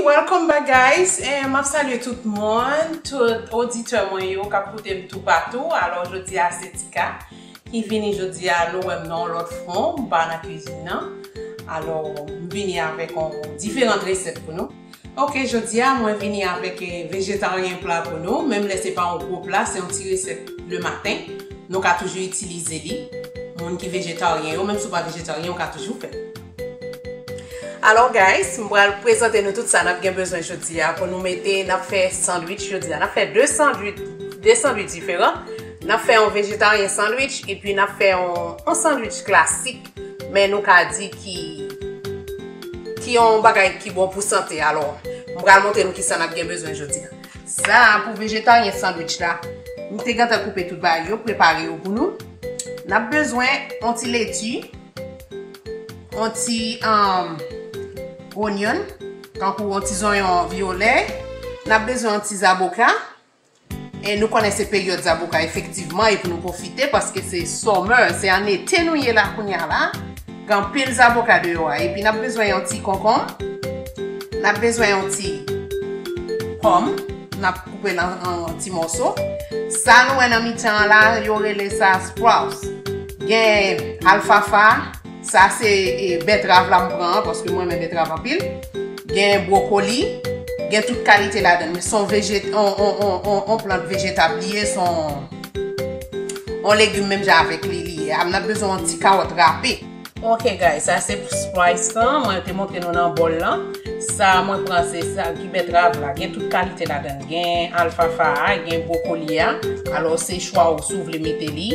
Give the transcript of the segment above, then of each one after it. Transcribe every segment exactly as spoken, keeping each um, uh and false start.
Welcome back, guys. Eh, m ap salye tout moun, tout oditè mwen yo k ap koute m toupatou. Alò, jodi a se Tika ki vini jodi a, nou wè m nan yon lòt fwon, m pa nan kizin nan. Alò, m vini avèk yon diferan resèt pou nou. Ok, jodi a, mwen vini avèk, eh, vejetaryen pla pou nou. Menm lè se pa yon gwo pla, se yon ti resèt le maten. Nou ka toujou itilize li. Moun ki vejetaryen yo, menm si w pa vejetaryen, ou ka toujou fè l. Alò, guys, m pral prezante nou tout sa n ap gen bezwen jodi a pou nou mete, n ap fè sandwich jodi a. N ap fè de sandwich, de sandwich diferan. N ap fè yon vejetaryen sandwich, epi n ap fè yon, yon sandwich klasik, men nou ka di ki, ki yon bagay ki bon pou sante. Alò, m pral montre nou kisa n ap gen bezwen jodi a. Sa a pou vejetaryen sandwich la, m te gentan koupe tout bagay yo, prepare yo pou nou. N ap bezwen yon ti leti, yon ti, um, onion, tankou yon ti zonyon vyolè. N ap bezwen yon ti zaboka. E nou konnen se peryòd zaboka efektivman, e pou nou pwofite, paske se summer, se an ete nou ye la kounye a la. Gen anpil zaboka deyò a. Epi n ap bezwen yon ti konkonm. N ap bezwen yon ti pòm. N ap koupe l an, an ti mòso. Sa nou wè nan mitan an la, yo rele sa sprouts. Gen alfafa. Sa se, e, bètrav la m pran an, paske mwen renmen bètrav anpil. Gen bwokoli. Gen tout kalite ladan l. Men se yon vejet-, on, on, on, on, on plant vejetab li ye, se yon, on legim menm jan avèk li, li ye. A, n ap bezwen yon ti kawòt rape. Ok, guys, sa se sprouts lan, mwen te montre nou nan bòl lan. Sa mwen pran se sa ki bètrav la. Gen tout kalite ladan l. Gen alfafa a, gen bwokoli a. Alò, se chwa w si w vle mete li.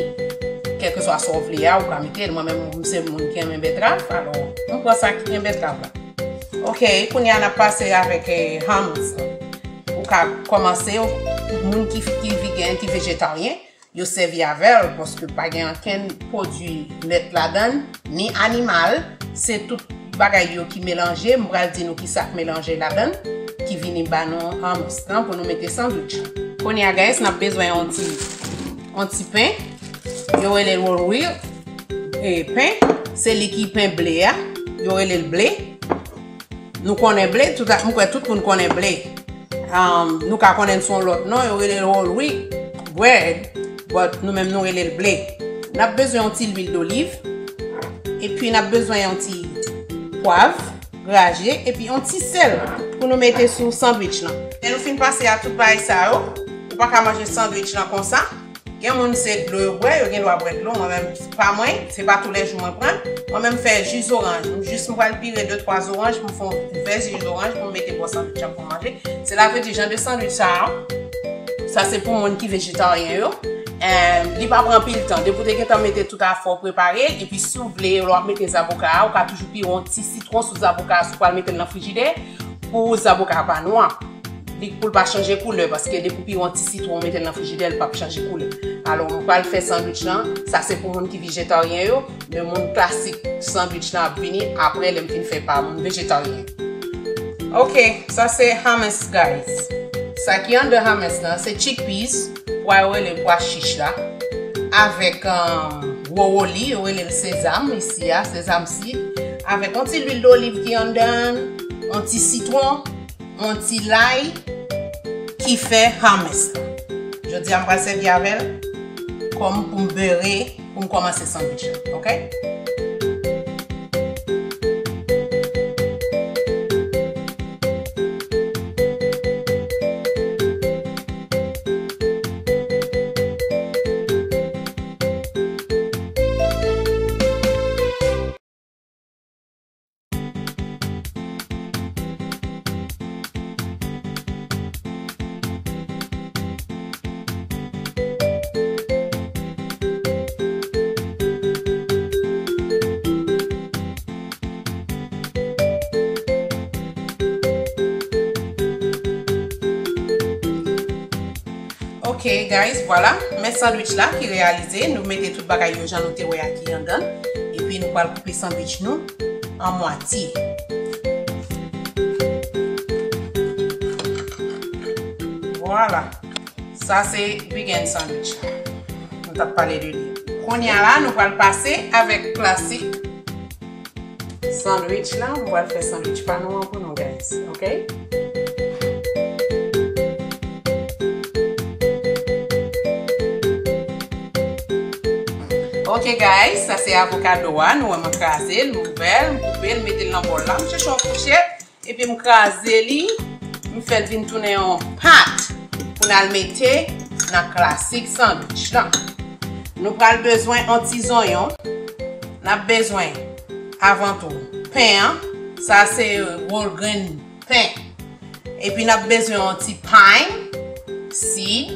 Kèlkeswa sa w vle a, ou ka mete l. Mwen menm, m se moun ki renmen bètrav. Alò, m pran sa ki gen bètrav la. Ok, kounye a n ap pase avèk, eh, hummus lan. Ou ka kòmanse, moun ki, ki vegan, ki vejetaryen, yo sèvi avè l, paske pa gen ankenn pwodui lèt ladan l, ni animal, se tout bagay yo ki melanje. M pral di nou ki sa k melanje ladan l, ki vini ba nou hummus lan pou nou mete sandwich. Kounye a, guys, n ap bezwen yon ti, yon ti pen. Yo rele l whole wheat, e, pen. Se li ki pen ble a. Yo rele l ble. Nou konnen ble, tout a, m kwè tout moun konnen ble. Um, nou ka konnen l sou yon lòt non, yo rele l whole wheat bread, but nou menm nou rele l ble. N ap bezwen yon ti lwil doliv, epi n ap bezwen yon ti pwav graje, epi yon ti sèl pou nou mete sou sandwich lan. Lè nou fin pase a tout bagay sa yo, ou pa ka manje sandwich lan konsa. Gen moun se dlo yo bwè, yo gen dwa bwè dlo. Mwen menm, pa mwen, se pa toulèjou mwen pran. Mwen menm, m fè ji zoranj. M jis, m pral pire de twa zoranj, m fè yon vè ji zoranj pou m mete bò sandwich lan pou m manje. Sela vle di, jan de sandwich sa a, sa se pou moun ki vejetaryen yo. Em, li pa pran anpil tan. Depi w te gentan mete tout afè w prepare, epi si w vle, lè w ap mete zaboka a, ou ka toujou pire yon ti sitwon sou zaboka a, si w pral mete l nan frijidè, pou zaboka a pa nwa. Li, pou l pa chanje koulè, paske depi w pire yon ti sitwon, w mete l nan frijidè, l p ap chanje koulè. Alò, m pral fè sandwich lan. Sa se pou moun ki vejetaryen yo, men moun klasik sandwich lan ap vini apre lè m fin fè pa moun vejetaryen yo. Ok, sa se hummus, guys. Sa ki anndan hummus lan, se chickpeas, pwa yo rele l pwa chich la, avèk, um, wowoli, yo rele l sezam isi a, sesame seed, avèk yon ti lwil doliv ki anndan, yon ti sitwon, yon ti lay ki fè hummus la. Jodi a, m pral sèvi avè l kòm pou m beure, pou m kòmanse sandwich la, ok? Ok, guys, vwala. Men sandwich la ki reyalize. Nou mete tout bagay yo jan nou te wè a ki anndan. Epi nou pral koupe sandwich nou an mwatye. Vwala. Sa se vegan sandwich la. Nou t ap pale de li. Kounye a la, nou pral pase avèk klasik sandwich la. Nou pral fè sandwich pa nou an pou nou, guys. Ok? Ok, guys, sa se avokado a. Nou wè mwen kraze l, m ouvè l, m koupe l, m mete l nan bòl la. M chèche yon fouchèt, epi m kraze li, m fè l vin tounen yon pat pou n al mete nan klasik sandwich lan. Nou pral bezwen yon ti zonyon. N ap bezwen, avan tou, pen an. Sa se whole grain pen. Epi n ap bezwen yon ti thyme seed.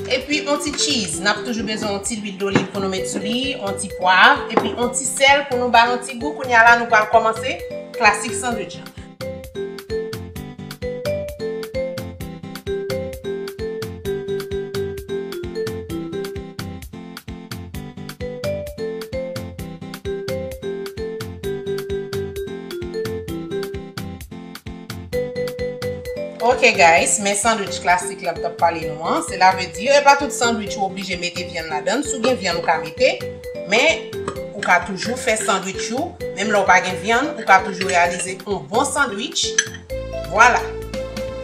Epi yon ti cheese. N ap toujou bezwen yon ti lwil doliv pou nou met sou li, yon ti pwav, epi yon ti sèl pou nou ba l yon ti gou. Kounye a la, nou pral kòmanse klasik sandwich lan. Ok, guys, men sandwich klasik la m t ap pale nou an. Sela vle di, e pa tout sandwich ou oblije mete vyann ladan l. Si w gen vyann, ou ka mete, men ou ka toujou fè sandwich ou. Menm lè w pa gen vyann, ou ka toujou reyalize yon bon sandwich. Vwala.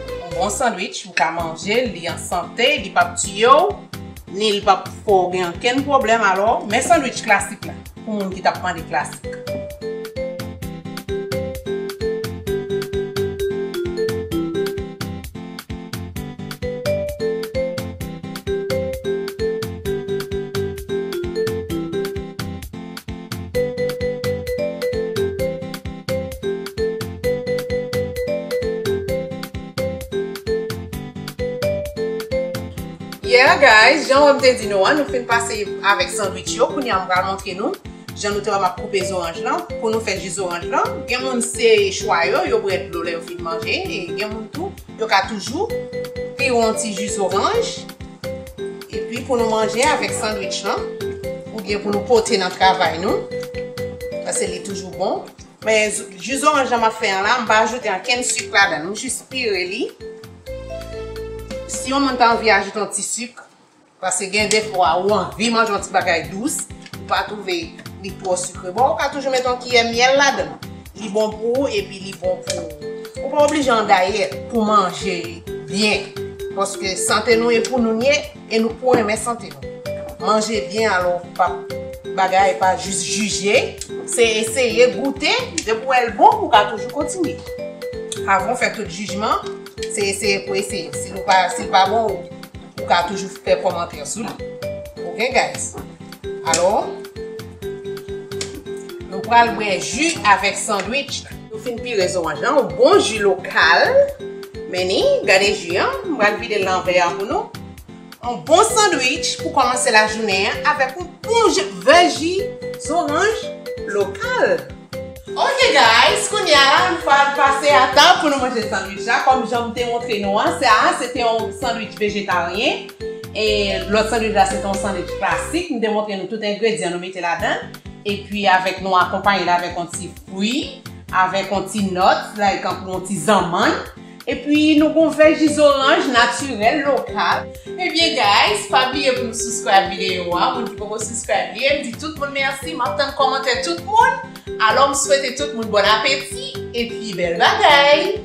Yon bon sandwich, ou ka manje l, li an sante, li p ap tiye w, ni l p ap fè w gen ankenn pwoblèm. Alò, men sandwich klasik la, pou moun ki t ap mande klasik. Yeah, guys, jan w te di nou an, nou fin pase avèk sandwich yo. Kounye a, m pral montre nou jan nou te wè m ap koupe zoranj lan. Pou nou fè ji zoranj lan, gen moun se chwa yo, yo bwè dlo lè yo fin manje, e gen moun tou, yo ka toujou pire yon ti ji zoranj, epi pou nou manje avèk sandwich lan, oubyen pou nou pote nan travay nou, paske li toujou bon. Men z-, ji zoranj lan m ap fè an la, m pa ajoute ankenn sik ladan l. M jis pire li. Si yon moun ta anvi ajoute yon ti sik, paske gen defwa ou anvi manje yon ti bagay dous, ou pa twouve li twò sikre. Bon, ou ka toujou mete yon kiyè myèl ladan l. Li bon pou ou, epi li bon pou ou. Ou pa oblije andayè pou manje byen. Paske sante nou e pou nou l ye, e nou pou renmen sante nou. Manje byen, alò, pa bagay, pa jis jije, se eseye, goute, depi w wè l bon, ou ka toujou kontinye. Avan w fè tout jijman, se eseye pou eseye. Si l pa, si l pa bon, ou ka toujou fè kòmantè sou li. Ok, guys? Alò, nou pral bwè ji avèk sandwich. Nou fin pire zoranj lan, yon bon ji lokal. Men ni, gade ji an, m pral vide l nan vè a pou nou. Yon bon sandwich pou kòmanse lajounen an avèk yon bon ji, vè ji zoranj lokal. Ok, guys, kounye a la, nou pral pase a tab pou nou manje sandwich la. Kòm jan m te montre nou an, sa a, se te yon sandwich vejetaryen. E lòt sandwich la, se te yon sandwich klasik. M te montre nou tout engredyan nou mete ladan. Epi avèk nou akonpaye l avèk yon ti fwi, avèk yon ti nòt, like, yon ti zanmann. Epi nou gon vè ji zoranj natirèl, lokal. Ebyen, guys, pa bliye pou nou subscribe videyo a. Moun ki poko subscribe li, m di tout moun mèsi. M ap tann kòmantè tout moun. Alò, m swete tout moun bon apeti. Epi, bèl bagay!